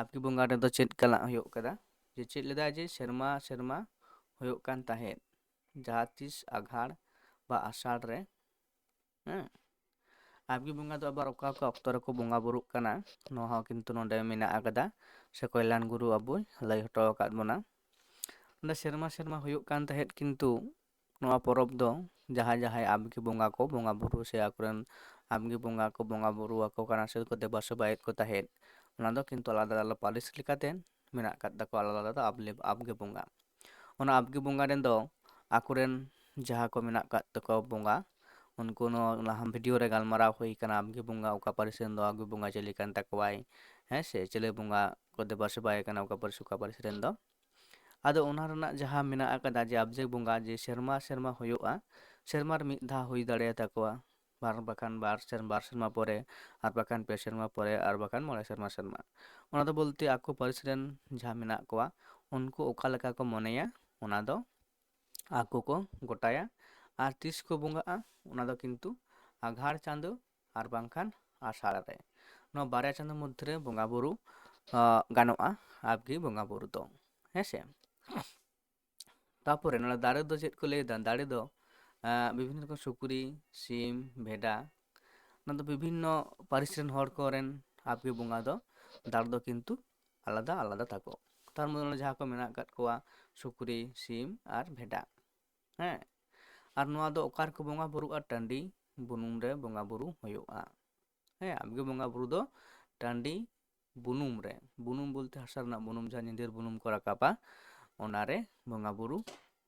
ᱟᱵᱜᱮ ᱵᱚᱸᱜᱟ ᱨᱮᱫᱚ ᱪᱮᱫ ᱠᱟᱱᱟᱜ ᱦᱩᱭᱩᱜ ᱠᱟᱱᱟ? ᱡᱮ ᱪᱮᱫ ᱞᱮᱫᱟᱭ ᱡᱮ ᱥᱮᱨᱢᱟ ᱥᱮᱨᱢᱟ ᱦᱩᱭᱩᱜ ᱠᱟᱱ ᱛᱟᱦᱮᱸᱫ, ᱡᱟᱦᱟᱸ ᱛᱤᱥ ᱟᱜᱷᱟᱲ ᱵᱟ ᱟᱥᱟᱲ ᱨᱮ᱾ ᱦᱮᱸ, ᱟᱵᱜᱮ ᱵᱚᱸᱜᱟ ᱫᱚ ᱟᱵᱟᱨ ᱚᱠᱟ ᱚᱠᱟ ᱚᱠᱛᱚ ᱨᱮᱠᱚ ᱵᱚᱸᱜᱟ ᱵᱩᱨᱩᱜ ᱠᱟᱱᱟ, ᱱᱚᱣᱟ ᱦᱚᱸ ᱠᱤᱱᱛᱩ ᱱᱚᱰᱮ ᱢᱮᱱᱟᱜ ᱟᱠᱟᱫᱟ, ᱥᱮ ᱠᱚᱞᱭᱟᱱ ᱜᱩᱨᱩ ᱟᱵᱚᱭ ᱞᱟᱹᱭ ᱦᱚᱴᱚ ᱟᱠᱟᱫ ᱵᱚᱱᱟ᱾ ᱱᱚᱰᱮ ᱥᱮᱨᱢᱟ ᱥᱮᱨᱢᱟ ᱦᱩᱭᱩᱜ ᱠᱟᱱ ᱛᱟᱦᱮᱸᱫ, ᱠᱤᱱᱛᱩ ᱱᱚᱣᱟ ᱯᱚᱨᱚᱵᱽ ᱫᱚ ᱡᱟᱦᱟᱸᱭ ᱡᱟᱦᱟᱸᱭ ᱟᱵᱜᱮ ᱵᱚᱸᱜᱟ ᱠᱚ ᱵᱚᱸᱜᱟ ᱵᱩᱨᱩ ᱥᱮ ᱟᱠᱚᱨᱮᱱ ᱟᱵᱜᱮ ᱵᱚᱸᱜᱟ ᱠᱚ ᱵᱚᱸᱜᱟ ᱵᱩᱨᱩ ᱟᱠᱚ ᱠᱟᱱᱟ ᱥᱮ ᱠᱚ ᱫᱮᱵᱟ ᱥᱮᱵᱟᱭᱮᱫ ᱠᱚ ᱛᱟᱦᱮᱸᱫ, ᱚᱱᱟ ᱫᱚ ᱠᱤᱱᱛᱩ ᱟᱞᱟᱫᱟ ᱟᱞᱟᱫᱟ ᱯᱟᱹᱨᱤᱥ ᱞᱮᱠᱟᱛᱮ ᱢᱮᱱᱟᱜ ᱟᱠᱟᱫ ᱛᱟᱠᱚᱣᱟ, ᱟᱞᱟᱫᱟ ᱟᱞᱟᱫᱟ ᱟᱵᱜᱮ ᱵᱚᱸᱜᱟ᱾ ᱚᱱᱟ ᱟᱵᱜᱮ ᱵᱚᱸᱜᱟ ᱨᱮᱱ ᱫᱚ ᱟᱠᱚᱨᱮᱱ ᱡᱟᱦᱟᱸ ᱠᱚ ᱢᱮᱱᱟᱜ ᱟᱠᱟᱫ ᱛᱟᱠᱚᱣᱟ ᱵᱚᱸᱜᱟ, ᱩᱱᱠᱩ ᱱᱚᱣᱟ ᱞᱟᱦᱟ ᱵᱷᱤᱰᱤᱭᱳ ᱨᱮ ᱜᱟᱞᱢᱟᱨᱟᱣ ᱦᱩᱭ ᱟᱠᱟᱱᱟ, ᱟᱵᱜᱮ ᱵᱚᱸᱜᱟ ᱚᱠᱟ ᱯᱟᱹᱨᱤᱥ ᱨᱮᱱ ᱫᱚ ᱟᱵᱜᱮ ᱵᱚᱸᱜᱟ ᱪᱤᱞᱤ ᱠᱟᱱ ᱛᱟᱠᱚᱣᱟᱭ, ᱦᱮᱸ ᱥᱮ, ᱪᱤᱞᱤ ᱵᱚᱸᱜᱟ ᱠᱚ ᱫᱮᱵᱟ ᱥᱮᱵᱟᱭᱮ ᱠᱟᱱᱟ ᱚᱠᱟ ᱯᱟᱹᱨᱤᱥ ᱚᱠᱟ ᱯᱟᱹᱨᱤᱥ ᱨᱮᱱ ᱫᱚ᱾ ᱟᱫᱚ ᱚᱱᱟ ᱨᱮᱱᱟᱜ ᱡᱟᱦᱟᱸ ᱢᱮᱱᱟᱜ ᱟᱠᱟᱫᱟ ᱡᱮ ᱟᱵᱡᱮᱠ ᱵᱚᱸᱜᱟ ᱡᱮ ᱥᱮᱨᱢᱟ ᱥᱮᱨᱢᱟ ᱦᱩᱭᱩᱜᱼᱟ, ᱥᱮᱨᱢᱟ ᱨᱮ ᱢᱤᱫ ᱫᱷᱟᱣ ᱦᱩᱭ ᱫᱟᱲᱮᱭᱟᱛᱟᱠᱚᱣᱟ, ᱵᱟᱨ ᱵᱟᱠᱷᱟᱱ ᱵᱟᱨ ᱥᱮᱨ-, ᱵᱟᱨ ᱥᱮᱨᱢᱟ ᱯᱚᱨᱮ, ᱟᱨ ᱵᱟᱠᱷᱟᱱ ᱯᱮ ᱥᱮᱨᱢᱟ ᱯᱚᱨᱮ, ᱟᱨ ᱵᱟᱠᱷᱟᱱ ᱢᱚᱬᱮ ᱥᱮᱨᱢᱟ ᱥᱮᱨᱢᱟ᱾ ᱚᱱᱟ ᱫᱚ ᱵᱚᱞᱛᱮ ᱟᱠᱚ ᱯᱟᱹᱨᱤᱥ ᱨᱮᱱ ᱡᱟᱦᱟᱸ ᱢᱮᱱᱟᱜ ᱠᱚᱣᱟ, ᱩᱱᱠᱩ ᱚᱠᱟ ᱞᱮᱠᱟ ᱠᱚ ᱢᱚᱱᱮᱭᱟ, ᱚᱱᱟ ᱫᱚ ᱟᱠᱚ ᱠᱚ ᱜᱚᱴᱟᱭᱟ᱾ ᱟᱨ ᱛᱤᱥ ᱠᱚ ᱵᱚᱸᱜᱟᱜᱼᱟ, ᱚᱱᱟ ᱫᱚ ᱠᱤᱱᱛᱩ ᱟᱜᱷᱟᱲ ᱪᱟᱸᱫᱚ ᱟᱨ ᱵᱟᱝᱠᱷᱟᱱ ᱟᱥᱟᱲ ᱨᱮ᱾ ᱱᱚᱣᱟ ᱵᱟᱨᱭᱟ ᱪᱟᱸᱫᱚ ᱢᱚᱫᱽᱫᱷᱮ ᱨᱮ ᱵᱚᱸᱜᱟ ᱵᱩᱨᱩ, ᱟᱸ, ᱜᱟᱱᱚᱜᱼᱟ ᱟᱵᱜᱮ ᱵᱚᱸᱜᱟ ᱵᱩᱨᱩ ᱫᱚ, ᱦᱮᱸ ᱥᱮ᱾ ᱛᱟᱯᱚᱨᱮ ᱱᱚᱰᱮ ᱫᱟᱲᱮ ᱫᱚ ᱪᱮᱫ ᱠᱚ ᱞᱟᱹᱭᱫᱟ? ᱫᱟᱲᱮ ᱫᱚ, ᱟᱸ, ᱵᱤᱵᱷᱤᱱᱱᱚ ᱨᱚᱠᱚᱢ ᱥᱩᱠᱨᱤ, ᱥᱤᱢ, ᱵᱷᱮᱰᱟ, ᱚᱱᱟ ᱫᱚ ᱵᱤᱵᱷᱤᱱᱱᱚ ᱯᱟᱹᱨᱤᱥ ᱨᱮᱱ ᱦᱚᱲ ᱠᱚᱨᱮᱱ ᱟᱵᱜᱮ ᱵᱚᱸᱜᱟ ᱫᱚ ᱫᱟᱲᱮ ᱫᱚ ᱠᱤᱱᱛᱩ ᱟᱞᱟᱫᱟ ᱟᱞᱟᱫᱟ ᱛᱟᱠᱚ᱾ ᱛᱟᱨ ᱢᱚᱫᱽᱫᱷᱮ ᱱᱚᱰᱮ ᱡᱟᱦᱟᱸ ᱠᱚ ᱢᱮᱱᱟᱜ ᱟᱠᱟᱫ ᱠᱚᱣᱟ ᱥᱩᱠᱨᱤ, ᱥᱤᱢ ᱟᱨ ᱵᱷᱮᱰᱟ᱾ ᱦᱮᱸ, ᱟᱨ ᱱᱚᱣᱟ ᱫᱚ ᱚᱠᱟ ᱨᱮᱠᱚ ᱵᱚᱸᱜᱟ ᱵᱩᱨᱩᱜᱼᱟ? ᱴᱟᱺᱰᱤ ᱵᱩᱱᱩᱢ ᱨᱮ ᱵᱚᱸᱜᱟ ᱵᱩᱨᱩ ᱦᱩᱭᱩᱜᱼᱟ᱾ ᱦᱮᱸ, ᱟᱵᱜᱮ ᱵᱚᱸᱜᱟ ᱵᱩᱨᱩ ᱫᱚ ᱴᱟᱺᱰᱤ ᱵᱩᱱᱩᱢ ᱨᱮ, ᱵᱩᱱᱩᱢ ᱵᱚᱞᱛᱮ ᱦᱟᱥᱟ ᱨᱮᱱᱟᱜ ᱵᱩᱱᱩᱢ, ᱡᱟᱦᱟᱸ ᱧᱤᱫᱤᱨ ᱵᱩᱱᱩᱢ ᱠᱚ ᱨᱟᱠᱟᱵᱟ, ᱚᱱᱟᱨᱮ ᱵᱚᱸᱜᱟ ᱵᱩᱨᱩ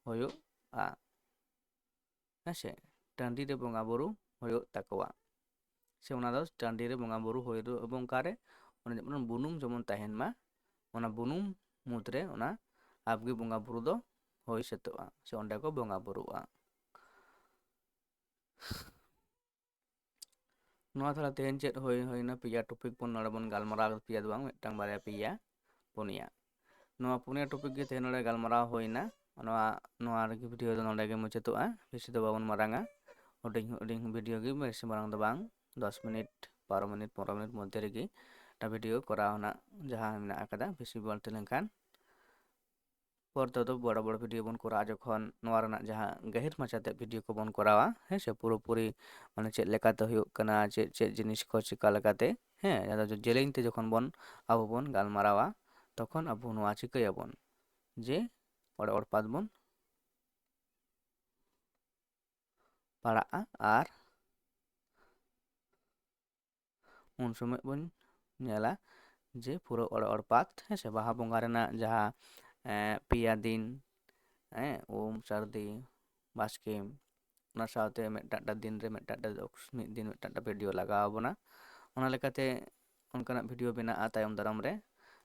ᱦᱩᱭᱩᱜᱼᱟ᱾ ᱦᱮᱸ ᱥᱮ, ᱴᱟᱺᱰᱤ ᱨᱮ ᱵᱚᱸᱜᱟ ᱵᱩᱨᱩ ᱦᱩᱭᱩᱜ ᱛᱟᱠᱚᱣᱟ᱾ ᱥᱮ ᱚᱱᱟ ᱫᱚ ᱴᱟᱺᱰᱤ ᱨᱮ ᱵᱚᱸᱜᱟ ᱵᱩᱨᱩ ᱦᱩᱭ ᱨᱩ-, ᱮᱵᱚᱝ ᱚᱠᱟᱨᱮ ᱚᱱᱟ ᱡᱮᱢᱚᱱ ᱵᱩᱱᱩᱢ ᱡᱮᱢᱚᱱ ᱛᱟᱦᱮᱱ ᱢᱟ, ᱚᱱᱟ ᱵᱩᱱᱩᱢ ᱢᱩᱫᱽᱨᱮ ᱚᱱᱟ ᱟᱵᱜᱮ ᱵᱚᱸᱜᱟ ᱵᱩᱨᱩ ᱫᱚ ᱦᱩᱭ ᱥᱟᱹᱛᱟᱹᱜᱼᱟ, ᱥᱮ ᱚᱸᱰᱮ ᱠᱚ ᱵᱚᱸᱜᱟ ᱵᱩᱨᱩᱜᱼᱟ᱾ ᱱᱚᱣᱟ ᱛᱟᱦᱞᱮ ᱛᱮᱦᱮᱧ ᱪᱮᱫ ᱦᱩᱭ, ᱦᱩᱭᱱᱟ? ᱯᱮᱭᱟ ᱴᱚᱯᱤᱠ ᱵᱚᱱ ᱱᱚᱰᱮ ᱵᱚᱱ ᱜᱟᱞᱢᱟᱨᱟᱣ, ᱯᱮᱭᱟ ᱫᱚ ᱵᱟᱝ, ᱢᱤᱫᱴᱟᱝ, ᱵᱟᱨᱭᱟ, ᱯᱮᱭᱟ, ᱯᱩᱱᱭᱟ᱾ ᱱᱚᱣᱟ ᱯᱩᱱᱭᱟ ᱴᱚᱯᱤᱠ ᱜᱮ ᱛᱮᱦᱮᱧ ᱱᱚᱰᱮ ᱜᱟᱞᱢᱟᱨᱟᱣ ᱦᱩᱭᱱᱟ᱾ ᱱᱚᱣᱟ, ᱱᱚᱣᱟ ᱨᱮᱜᱮ ᱵᱷᱤᱰᱤᱭᱳ ᱫᱚ ᱱᱚᱰᱮ ᱜᱮ ᱢᱩᱪᱟᱹᱫᱚᱜᱼᱟ᱾ ᱵᱮᱥᱤ ᱫᱚ ᱵᱟᱵᱚᱱ ᱢᱟᱨᱟᱝᱟ, ᱦᱩᱰᱤᱧ ᱦᱩᱰᱤᱧ ᱵᱷᱤᱰᱤᱭᱳ ᱜᱮ, ᱵᱮᱥᱤ ᱢᱟᱨᱟᱝ ᱫᱚ ᱵᱟᱝ, ᱫᱚᱥ ᱢᱤᱱᱤᱴ, ᱵᱟᱨᱚ ᱢᱤᱱᱤᱴ, ᱯᱚᱱᱨᱚ ᱢᱤᱱᱤᱴ ᱢᱚᱫᱽᱫᱷᱮ ᱨᱮᱜᱮ ᱢᱤᱫᱴᱟᱝ ᱵᱷᱤᱰᱤᱭᱳ ᱠᱚᱨᱟᱣ ᱨᱮᱱᱟᱜ ᱡᱟᱦᱟᱸ ᱢᱮᱱᱟᱜ ᱟᱠᱟᱫᱟ, ᱵᱮᱥᱤ ᱵᱟᱹᱲᱛᱤ ᱞᱮᱱᱠᱷᱟᱱ ᱯᱚᱨ ᱛᱮᱫᱚ ᱵᱚᱲᱚ ᱵᱚᱲᱚ ᱵᱷᱤᱰᱤᱭᱳ ᱵᱚᱱ ᱠᱚᱨᱟᱣᱟ, ᱡᱚᱠᱷᱚᱱ ᱱᱚᱣᱟ ᱨᱮᱱᱟᱜ ᱡᱟᱦᱟᱸ ᱜᱟᱹᱦᱤᱨ ᱢᱟᱪᱷᱟᱛᱮ ᱵᱷᱤᱰᱤᱭᱳ ᱠᱚᱵᱚᱱ ᱠᱚᱨᱟᱣᱟ, ᱦᱮᱸ ᱥᱮ, ᱯᱩᱨᱟᱹᱯᱩᱨᱤ ᱢᱟᱱᱮ ᱪᱮᱫ ᱞᱮᱠᱟᱛᱮ ᱦᱩᱭᱩᱜ ᱠᱟᱱᱟ, ᱪᱮᱫ ᱪᱮᱫ ᱡᱤᱱᱤᱥ ᱠᱚ ᱪᱮᱠᱟ ᱞᱮᱠᱟᱛᱮ, ᱦᱮᱸ, ᱡᱟᱦᱟᱸ ᱫᱚ ᱡᱮᱞᱮᱧ ᱛᱮ ᱡᱚᱠᱷᱚᱱ ᱵᱚᱱ ᱟᱵᱚ ᱵᱚᱱ ᱜᱟᱞᱢᱟᱨᱟᱣᱟ, ᱛᱚᱠᱷᱚᱱ ᱟᱵᱚ ᱱᱚᱣᱟ ᱪᱤᱠᱟᱹᱭᱟᱵᱚᱱ ᱡᱮ ᱚᱲᱮ ᱚᱲᱯᱟᱛ ᱵᱚᱱ ᱯᱟᱲᱟᱜᱼᱟ ᱟᱨ ᱩᱱ ᱥᱚᱢᱚᱭ ᱵᱚᱱ ᱧᱮᱞᱟ ᱡᱮ ᱯᱩᱨᱟᱹ ᱚᱲᱮ ᱚᱲᱯᱟᱛ, ᱦᱮᱸ ᱥᱮ, ᱵᱟᱦᱟ ᱵᱚᱸᱜᱟ ᱨᱮᱱᱟᱜ ᱡᱟᱦᱟᱸ, ᱮᱸ, ᱯᱮᱭᱟ ᱫᱤᱱ, ᱦᱮᱸ, ᱩᱢ, ᱥᱟᱹᱨᱫᱤ, ᱵᱟᱥᱠᱮ, ᱚᱱᱟ ᱥᱟᱶᱛᱮ ᱢᱤᱫᱴᱟᱝ ᱫᱤᱱ ᱨᱮ ᱢᱤᱫᱴᱟᱝ, ᱢᱤᱫ ᱫᱤᱱ ᱢᱤᱫᱴᱟᱝ ᱵᱷᱤᱰᱤᱭᱳ ᱞᱟᱜᱟᱣ ᱟᱵᱚᱱᱟ᱾ ᱚᱱᱟ ᱞᱮᱠᱟᱛᱮ ᱚᱱᱠᱟᱱᱟᱜ ᱵᱷᱤᱰᱤᱭᱳ ᱵᱮᱱᱟᱜᱼᱟ ᱛᱟᱭᱚᱢ ᱫᱟᱨᱟᱢ ᱨᱮ᱾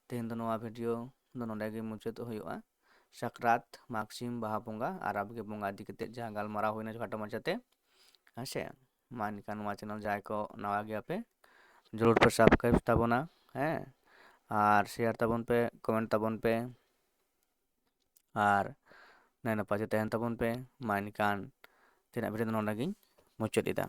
ᱛᱮᱦᱮᱧ ᱫᱚ ᱱᱚᱣᱟ ᱵᱷᱤᱰᱤᱭᱳ ᱫᱚ ᱱᱚᱰᱮ ᱜᱮ ᱢᱩᱪᱟᱹᱫ ᱦᱩᱭᱩᱜᱼᱟ᱾ ᱥᱟᱠᱨᱟᱛ, ᱢᱟᱜᱽ ᱥᱤᱢ, ᱵᱟᱦᱟ ᱵᱚᱸᱜᱟ ᱟᱨ ᱟᱵᱜᱮ ᱵᱚᱸᱜᱟ ᱤᱫᱤ ᱠᱟᱛᱮ ᱡᱟᱦᱟᱸ ᱜᱟᱞᱢᱟᱨᱟᱣ ᱦᱩᱭᱱᱟ ᱠᱷᱟᱴᱚ ᱢᱟᱪᱷᱟᱛᱮ, ᱦᱮᱸ ᱥᱮ᱾ ᱢᱟ ᱮᱱᱠᱷᱟᱱ ᱱᱚᱣᱟ ᱪᱮᱱᱮᱞ ᱡᱟᱦᱟᱸᱭ ᱠᱚ ᱱᱟᱣᱟ ᱜᱮᱭᱟᱯᱮ, ᱡᱟᱹᱨᱩᱲ ᱯᱮ ᱥᱟᱵᱥᱠᱨᱟᱭᱤᱵᱽ ᱛᱟᱵᱚᱱᱟ, ᱦᱮᱸ, ᱟᱨ ᱥᱮᱭᱟᱨ ᱛᱟᱵᱚᱱ ᱯᱮ, ᱠᱚᱢᱮᱱᱴ ᱛᱟᱵᱚᱱ ᱯᱮ, ᱟᱨ ᱱᱟᱭ ᱱᱟᱯᱟᱭ ᱛᱮ ᱛᱟᱦᱮᱱ ᱛᱟᱵᱚᱱ ᱯᱮ᱾ ᱢᱟ ᱮᱱᱠᱷᱟᱱ ᱛᱮᱦᱮᱧᱟᱜ ᱵᱷᱤᱰᱤᱭᱳ ᱫᱚ ᱱᱚᱰᱮ ᱜᱤᱧ ᱢᱩᱪᱟᱹᱫ ᱮᱫᱟ᱾